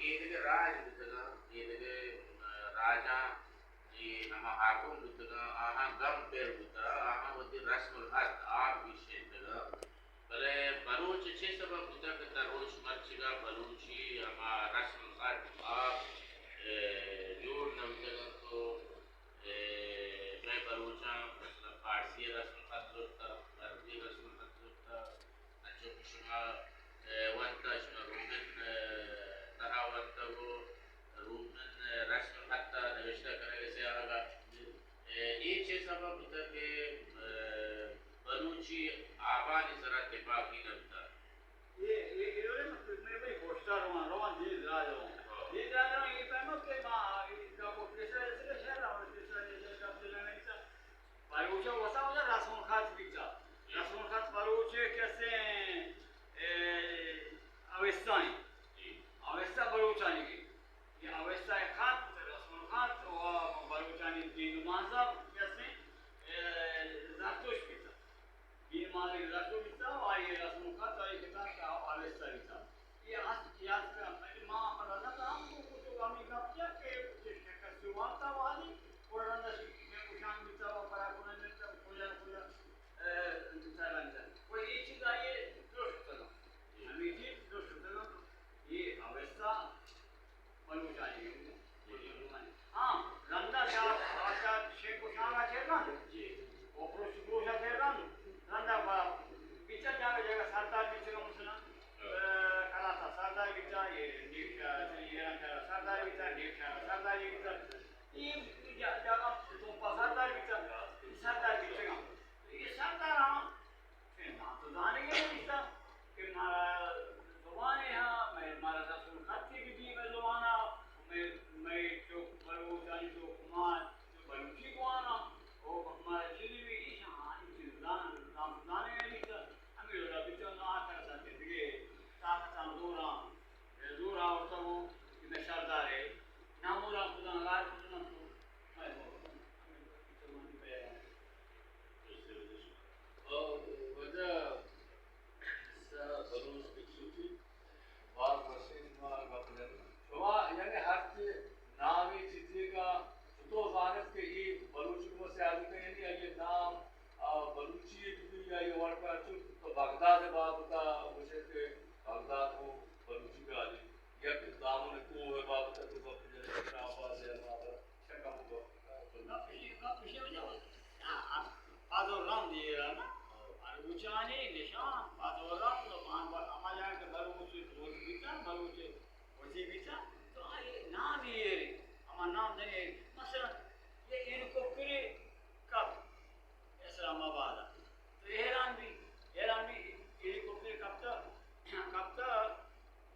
اے دگہ راج بوتگاں، اے دگہ، م، راجاں، اے ہما حاکم بوتگاں، آہاں گم پر بوتگ، آہاں وتی رسم الخط آپ گیشینتگاں۔ بلے بلوچ چے سبب بوتگ کہ تا روچ مرچگا بلوچی ہما رسم الخط آپ، اے، جوڑ نہ بوتگ انت و، اے، مئے بلوچاں مثلاً فارسی رسم الخط زرتگ، عربی رسم الخط زرتگ، انچو کہ شما، اے، ونتا، شما رومن، اے، تہا ونتگ و رومن، اے، رسم الخط ء نوشتہ کنگ ء سیاہگ ء، اے، اے چے سبب بوتگ کہ، اے، بلوچی آبانی سرا تپاکی نہ بوتگ؟ اے، اے، اے، اے، مئے، مئے گوشدار روان، روان دیر دراج روان۔ ہاں۔ دیر دراج روان، اے پیم کہ ما، اے، گپ و پیسر، پیسر شہر روان، پیسر، پیسر گپ جنگ نہیں تھا۔ بلوچ ء وتا وتا رسم الخط بیتا۔ رسم الخط بلوچ ء کسیں، اے، اوستہ انت۔ اوستہ بلوچانی کہ یہ اوستہ خط، رسم الخط و بلوچانی دین و مذہب کسیں، اے، زرتشت بیتا۔ دین مذہب زرتشت بیتا و آئی رسم الخط، آئی کتاب کہ اوستہ بیتا۔ اے است، اے است، ما پدا نہ کام کو، کو تو ہمیں گپ کیا کہ چشکہ کسی وارتا والی، اور رندا شکی میں کشان بیتا و پرا کنن بیتا، کجا، کجا، اے، بیتا رندا۔ کوئی اے چیز آئیے درست کتگا۔ ہمیں چیز درست کتگا۔ اے اوستا بلوچانی۔ ہاں، رندا شاہ، شاہ شیخ و شاہ چیرگن۔ جی۔ او پروش، پروشا چیرگن۔ رندا با، بیچا جاگہ جاگہ سردار بیچا مثلاً۔ اے، کلاسا سردار بیتا، یہ نیک شہر، ایران شہر سردار بیتا، نیک شہر سردار بیتا۔ یہ جا-، جاگہ تو پا سردار بیتا، سردار بیتا۔ یہ سردار ہاں، نام تو زانگے نیستا کہ مارا زبانے ہاں، مئے، مارا رسم خطی بھی دی مئے زبانا، مئے، مئے چوک بلوچانی چوک مان، بلوچی گوانا، او مارا چیزی بھی ایش ہاں، ایش زان-، نام تو زانگے نیستا۔ ہمیں لوٹا بیچو نہ آ کر سکتے دیگے، طاقتاں زوراں، زور آورتا وہ کہ میں سردار ہے، نامورا خدا غار خدا تو، میں تو من پہ۔ او وجہ سا بلوچ بچوکی باز وشیں شما گپ جنی۔ شما یعنی ہرچ نامی چیزے کا چطور زانت کہ یہ بلوچی کو سیادی کا یعنی یہ نام آ، بلوچی ء بہ بی یا اے وڑ ء چو تو بغداد ء بابت ء گوش ئے کہ بغداد ہوں بلوچی گالے، یک دامن کوہ ء بابت ء تو گپ جن ئے، شاہباز ء بابت ء چہ کم گپ کنئے۔ گپ ایشی، گپ ایشی وجہ آ، آ، پاد و رند ایران ء، بلوچانی نشان، پاد و رند، ہما جاگہ کہ بلوچ زور بیتن، بلوچ وتی بیتن، تو آئی نام ایرے، ہما نام دنے، مثلاً، یہ ہیلی کاپٹر کپ اسلام آباد ء۔ تو حیران بی، حیران بی، ہیلی کاپٹر کپتا، کپتا،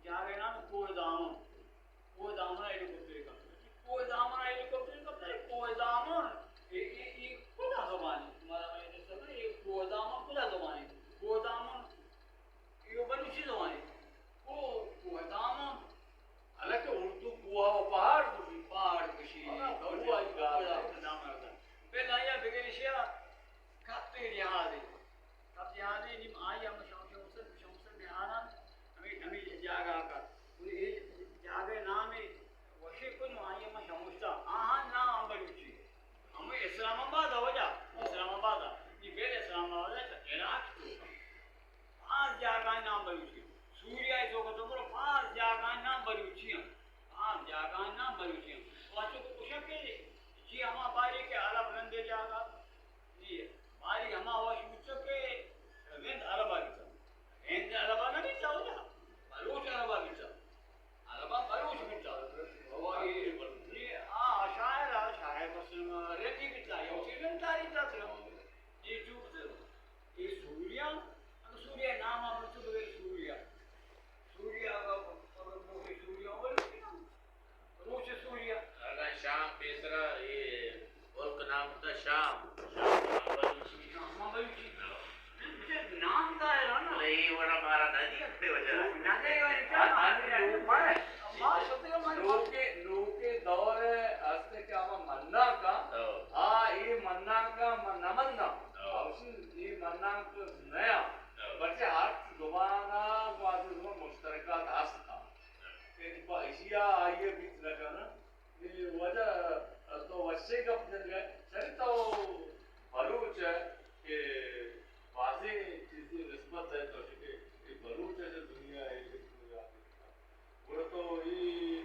جاگہ نام کوہ دامن۔ کوہ دامن ہیلی کاپٹر کپتا۔ کوہ دامن ہیلی کاپٹر کپتا، کوہ دامن، اے، اے، اے کجا زبانی؟ تمہارا میں نے سنا، یہ کوہ دامن کجا زبانی؟ کوہ دامن، یہ بلوچی زبانی۔ کوہ، کوہ دامن۔ حالانکہ اردو کوہ و پہاڑ گوشی، پہاڑ گوشی، ہاں، کوہ آئی گار ہے۔ بل آیا بگر اشیا کپتے جہازے۔ کپ جہازے نیم آئی ہم شمس، شمس، شمس نہاران ہمیں، ہمیں جاگہ کا۔ اے جاگہ نام وشی کن آئی ہم شمستا۔ آہان نام ہم بلوچی۔ ہمیں اسلام آباد ہو جا، اسلام آباد۔ یہ بل اسلام آباد ہے، عراق تو۔ باز جاگہانی نام بلوچی انت۔ سوریا ء توکا تو برو، باز جاگہانی نام بلوچی انت۔ باز جاگہانی نام بلوچی انت۔ واچو کو گوشاں کہ جی ہما باری کہ عرب رندے جاگہ، جی باری ہما وش بوتو کہ رند عربا بیتا۔ رند عربا نہ بیتا، بلوچ عربا بیتا۔ عربا بلوچ بیتا۔ او اے، اے آ شاعر، آ شاعر بس رندی بیتا، یا چیز رند تاریخ دات۔ اے چوک اے سوریا، اگہ سوریا نام آ بلوچ بغیر سوریا۔ سوریا اگہ، اگہ بوگے سوریا بلوچ نام۔ روچ سوریا۔ اگہ شام پیسرا اے ملک نام تا شام۔ شام، شام بلوچی۔ شام بلوچی۔ نام ظاہر ہے نا۔ اے وڑا مارا نہ دی اپنے وجہ۔ نہ دے وجہ۔ ہاں، ہاں، ہاں۔ ما شتے ما نوکے، نوکے دور ہے، ہستے کہ ہما منا کا۔ ہاں۔ آ، اے منا کا من نہ منا۔ ہاں۔ اوشی اے منانک نیا، ہاں۔ پرچہ ہر زبان ء گوادر زبان مشترکات ہست انت۔ ہاں۔ کہ پہ ایشی ء واجہ تو وشیں گپ جنگ ءَ، یعنی تو بلوچ ءَ کہ بازیں چیزے نسبت ءَ تو کہ اے بلوچ ءَ چہ دنیا ءَ اے گڑا تو اے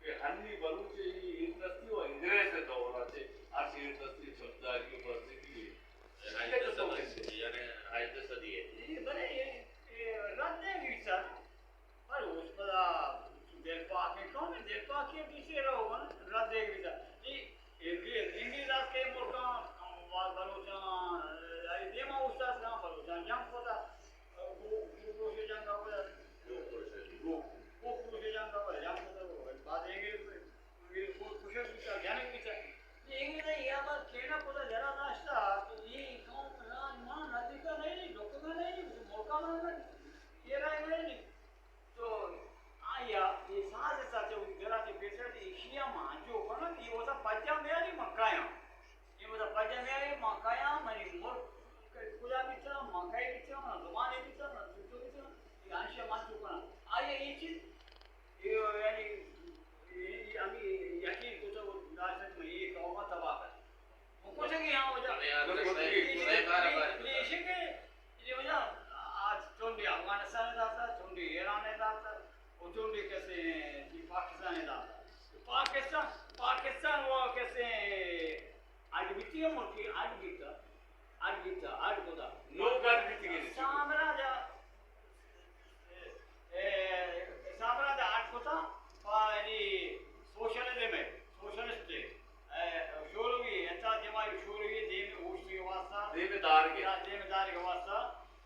کہ ہنی بلوچ ءِ اے ایردستی و انگریز ءِ دور ءَ چہ ہرچ ایردستی چمداری و بزگی ءَ، ہژدہ صدی، یعنی ہژدہ صدی ءَ۔ اے بلے اے، اے رد نہ بیت سر۔ بلوچ پدا دل پاکیں قومے، دل پاکی ءَ پیش ءَ روگ ءَ انت، رد ءَ بیت۔ اے انگریز، انگریز ات کہ ملکاں، بلوچاں، اے دیما اوشتاتگاں، بلوچاں جنگ کتا۔ کوہ، کوہ پروش جنگ ءَ پدا، کوہ پروش جنگ ءَ پدا جنگ کتا، بعد انگریز، انگریز کوہ پروش بیتا، جنگ بیتا۔ انگریز ءَ اے بات کہنا پدا جرا داشتا کہ اے قوم راج ما نزدیکا نہیں، ڈکگا نہیں، ملکا ما نہیں، اے راج نہیں۔ تو آیا اے ساز ءِ ساتھ وتی دل ءَ چہ پیسر تے ایشی ءَ ما انچو کناں کہ اے وتا پجا میاری من کایاں۔ اے وتا پجا میاری من کایاں، منی ملک کجا بیتا، من کئے بیتا، من زبانے بیتا، من چنچو بیتا، اے آنشی ءَ من انچو کناں۔ آیا اے چیز، اے یعنی، اے، اے ہمے یقین کتا و داشت کہ من اے قوم ءَ تباہ کناں۔ کتگی ہاں واجہ۔ ہمے حال تو صحیح، ایشی، صحیح بار بار ایشی کہ، اے واجہ، آج چونڈی افغانستان ءَ داتا، چونڈی ایران ءَ داتا، و چونڈی کسے پاکستان ءَ داتا۔ پاکستان، پاکستان و کسے اڈ بیتی، ملکی اڈ بیتا، اڈ بیتا، اڈ کتا۔ لوگ اڈ بیتی۔ سامراج ءَ اے، اے، سامراج ءَ اڈ کتا، پہ، یعنی، سوشلزم ءَ، سوشلسٹ ءَ، اے، شوروی، انتہا جماعت شوروی ءِ دیم ءَ اوشتگ ءِ واسطہ، دیم ءَ دارگ ءَ۔ دیم ءَ دارگ ءِ واسطہ،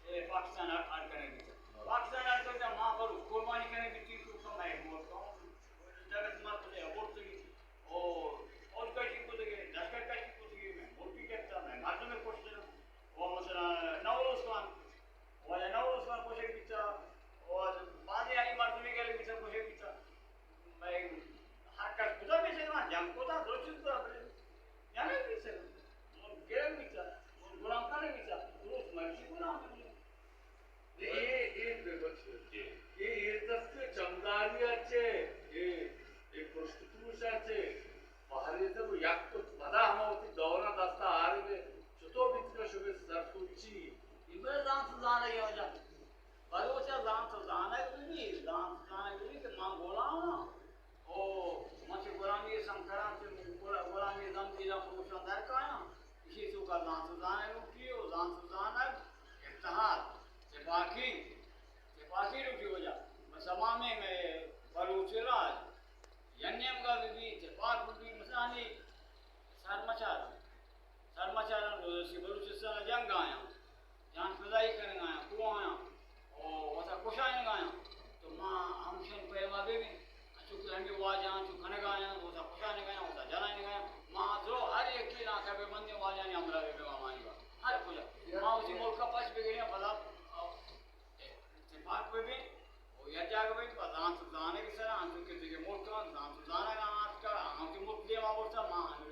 اے، پاکستان ءَ اڈ کنگ بیتا۔ پاکستان ءَ اڈ کنگ بیتا، ما پر قربانی کنگ بیتی، چونکہ مئے ملک ءَ جگت مت ءَ برتگی۔ او، فوج کشی کتگی، لشکر کشی کتگی، مئے ملکی گپتا، مئے مردم کشتگ۔ او، مثلاً، نوروز خان، واجہ نوروز خان کشگ بیتا، و بازیں آئی مردمی گل بیتا، کشگ بیتا۔ مئے ہر کس کتا پیسر، جنگ کتا، درست کتا، بلے جنگ بیتا، گرگ بیتا، غلام خان بیتا، درست مرچی غلام بیتا۔ اے، اے، اے، اے، اے دست چمداری ءَ چہ، اے، اے پشت پروش ءَ چہ، پہریزگ و یک کت پدا ہما وتی دور ءَ دست ءَ آرگ ءَ چتو بیتگ ءَ شمئے سرسوچی؟ اے بلے زانت زانگ ءَ واجہ۔ بلوچ ءَ زانت ءُ زانگ بہ بیت، زانت ءُ زانگ بہ بیت کہ من غلام آں، او من چہ غلامی ءَ سم کراں، چہ غلا-، غلامی ءِ زنجیراں پروشاں در کایاں، ایشی توکا زانت ءُ زانگ لوٹی، او زانت ءُ زانگ، اتحاد، تپاکی، تپاکی لوٹی واجہ۔ بس ہمامیں مئے بلوچ راج یک نیمگا بہ بیت، تپاک بہ بیت، مثلاً سرمچار، سرمچاراں روزی بلوچستان ءَ جنگ آیاں، جان فدائی کنگ آیاں، کوہ آیاں، او وتا کشائینگ آیاں۔ تو ما ہمشن پیما بہ بیں، انچو کہ ہمے واجہاں چو کنگ آیاں، وتا کشائینگ آیاں، وتا جلائینگ آیاں۔ ما درو ہر یکے علاقہ بہ بندیں واجہانی ہمراہ بہ بیں، مانی با ہر کجا۔ ما وتی ملک ءَ پچ بگریں، پدا اتفاق بہ بیں، او یک جاگہ بہ بیں، پہ زانت ءُ زانگ ءِ سرا، انچو کہ دگہ ملکاں زانت ءُ زانگ ءَ آتکا، آہاں وتی ملک دیما برتا، ما ہمے